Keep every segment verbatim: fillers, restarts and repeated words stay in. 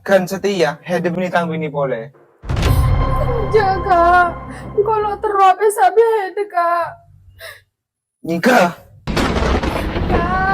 Ghân satèya, Heda binè tang binè polè. Enjâ', Ka'. Engko' lo' terro pèsa bi' Heda, Ka'. Nyèngghâ. Ka'.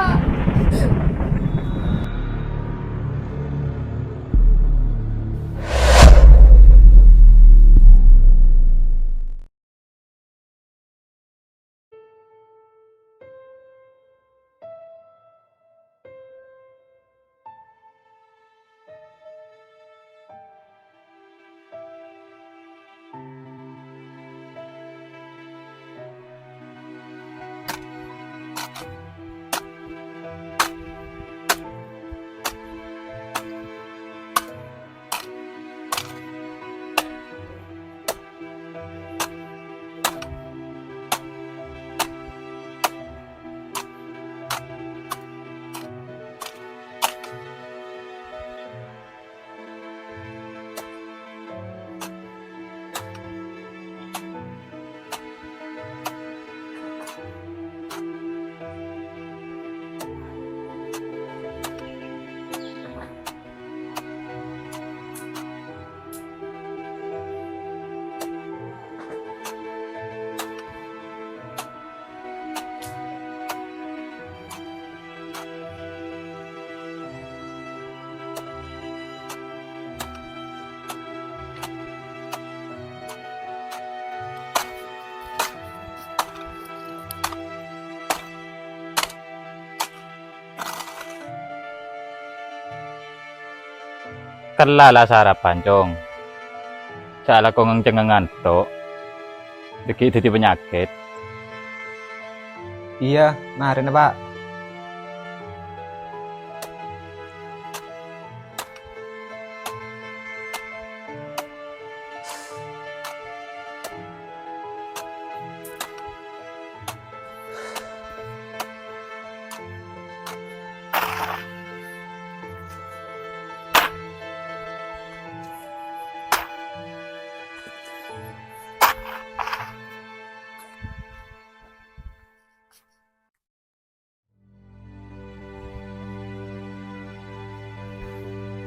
Kella la sarapan, Cong. Jhâ' alako ngèng-cèngngèng nganto'. Dhâggi' dhâddhi panyakèt. Iyâ, marèna, Pa'.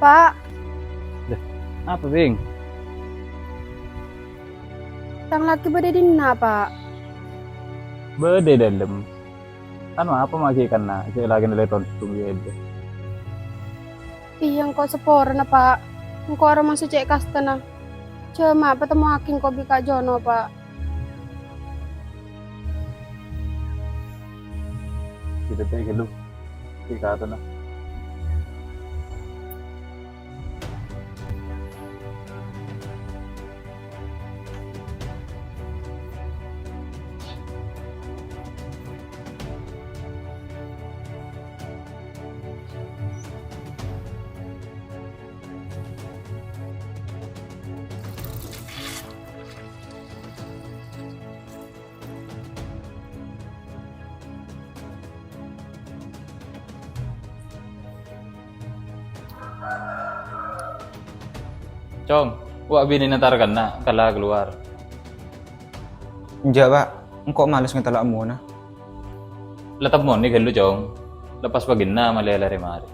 Pa'. Lè, apa, Bing? Tang lakè bâdâ è dinna', Pa'? Bâdâ è dâlem. Anu apa ma' ghi' kanna', cè' lakèna lè tondhung ghi' èdâ? Iyâ, engko' saporana, Pa'. Engko' aromasa cè' kastana. Jhâ' ma' patemmoaghi engko' bi' Ka' Jono, Pa'. Kita teh gelu. Di katana. Cong, wa' binèna tarèkanna kala kalowar. Enjâ', Pa'. Engko' males ngètala' emmona. La temmone ghâllu, Cong. Lepas pagina malè lare mare.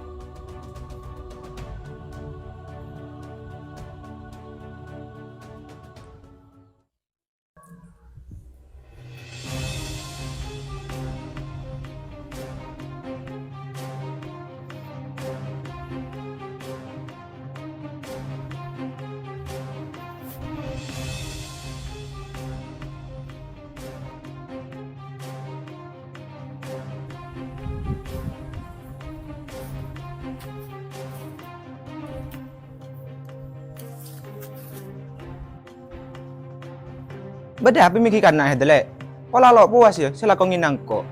Bâdâ apa mè' ghi' kanna' è dâlè'? Pola lo' powas, yâ, sè lako ngènangko'.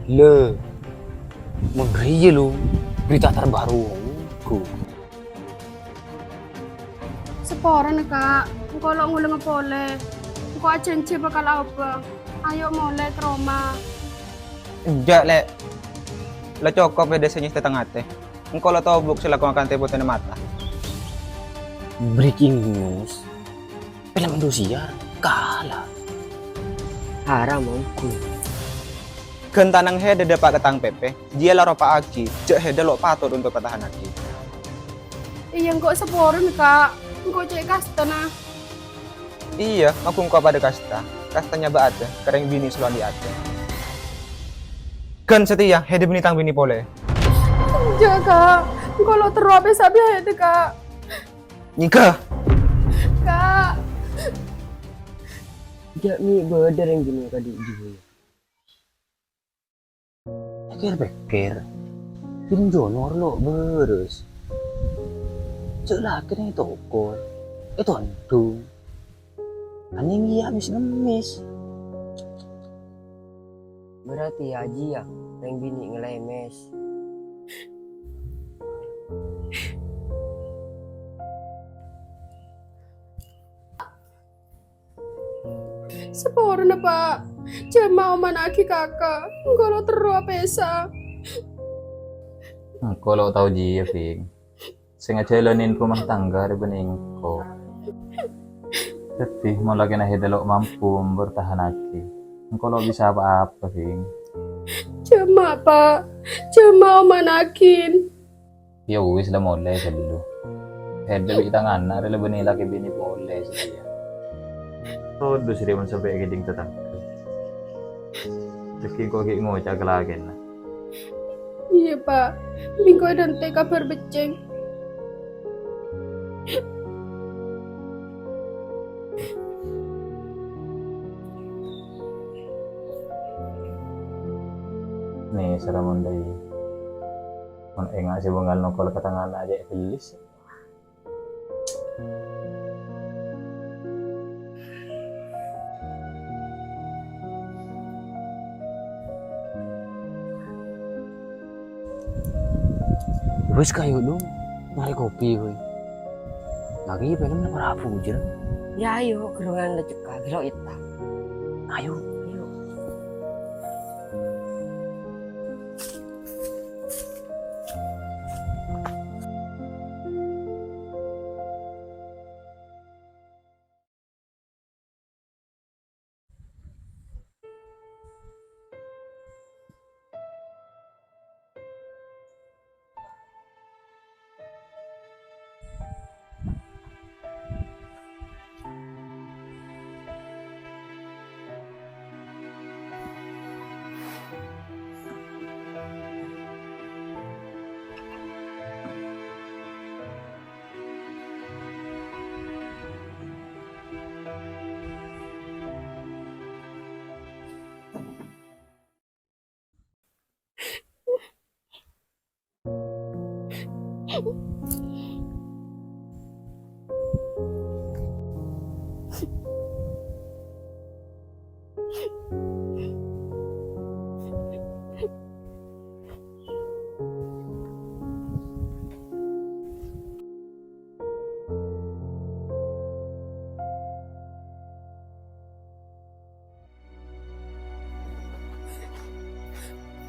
Lè, mon rèya, lo, berita terbaru ongghu. Saporana, Ka'. Engko' lo' ngolènga polè. Engko' ajhânjhi bhâkal aobâ. Ayo molè ka roma. Enjâ', Lè'. La cokop è dâ' sè nyèstè tang atè. Engko' la tobuk sè lako akantè potèna mata. Breaking news. Film Indosiar kala. Haram, ongghu. Ghân tanang Heda dâpa' ka tang pèpè, jiyâ la ropa'aghi jhâ' Heda lo' patot onto' patahannaghi. Iyâ, engko' saporana, Ka'. Engko' cè' kastana. Iyâ, maghun engko' padâ kasta. Kastana bâ'âdâ, ka rèng binè' sè lo' andi' atè. Ghân satèya, Hèdâ bânnè tang binè polè. Enjâ', Ka'. Engko' lo' terro apèsa bi' Hèdâ, Ka'. Nyèngghâ. Ka'. Jhâ' mè' bâdâ rèng binè' kadhi' jiyâ. Pèkkèr-pèkkèr, Bhing Jonor lo' bârâs. Jhâ' lakèna ètokol, ètondhung. Anèng iyâ mes-ngemmes. Berarti ajiyâ rèng binè' ngalèmès. Saporana, Pa'. Jhâ' ma' omannaghi Kaka'. Engko' lo' terro apèsa. Engko' lo' tao jiyâ, Bhing. Sè ngajhâlânin rumah tangga rè bânnè engko'. Dhâddhi, mon lakèna Hèdâ lo' mampu mempertahanaghi, engko' lo' bisa pa-apa, Bhing. Jhâ' ma', Pa'. Jhâ' ma' omannaghin. Ya wis la molè ghâllu. Hèdâ bi' tang ana' rè la bânnè lakè binè polè satèya. Todus rè mon sampè' èkèdhing tatangghâ. Dhâggi' engko' ghi' ngoca' ka lakèna. Iyâ, Pa'. Bi' engko' èdhânte' kabhâr beccèng. Nè, sara mon dâi. Mon enga' sè bângal nokol ka tang ana' cè' bellis. Wis, kayu, Dong. Marè kopi, koy. Lagi film napa rabu, Jer? Ya, ayo, gerongan lecek ka, gelo ita. Ayo. Ayo.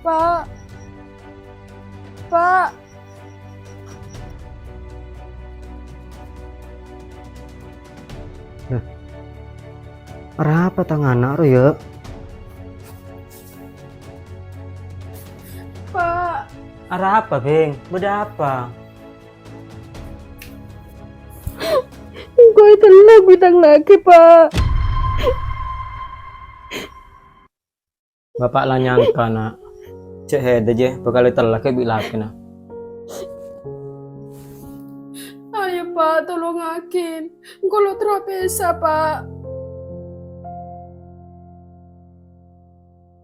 Pa'. Pa'. Hah? Arapa tang ana' rowa, yâ? Pa'. Arapa, Bhing? Bâdâ apa? Engko' ètellak bi' tang lakè, Pa'. Bapa' la nyangka, Na', jhâ' Hèdâ jiyâ bhâkal ètellak bi' lakèna. Ayo, Pa', tolongaghin. Engko' lo' terro pèsa, Pa'.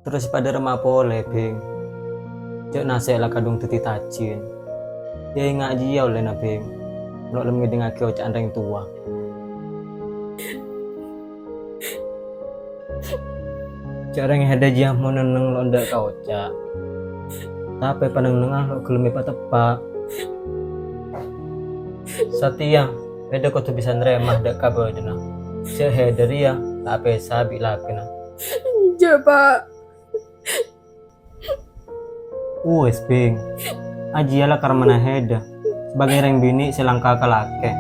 Terros padâ remma polè, Bhing. Jhâ' nasè' la kadhung dhâddhi tajin. Yâ, enga' jiyâ ollèna, Bhing. Lo' lem ngèdingngaghi oca'na rèng towa. Jhâ' rèng Hèdâ jiyâ mon neng-enneng lo' endâ' ka oca'. Tapè paneng-nengngaghin lo' ghellem èpateppa'. Satèya, Hèdâ kodhu bisa narèma dâ' ka bâdâna. Jhâ' Hèdâ rèya ta' apèsa bi' lakèna. Enjâ', Pa'. Uwis, Bhing. Ajiyâ la karmana Hèdâ sabâgâi rèng binè' sè langka ka lakè.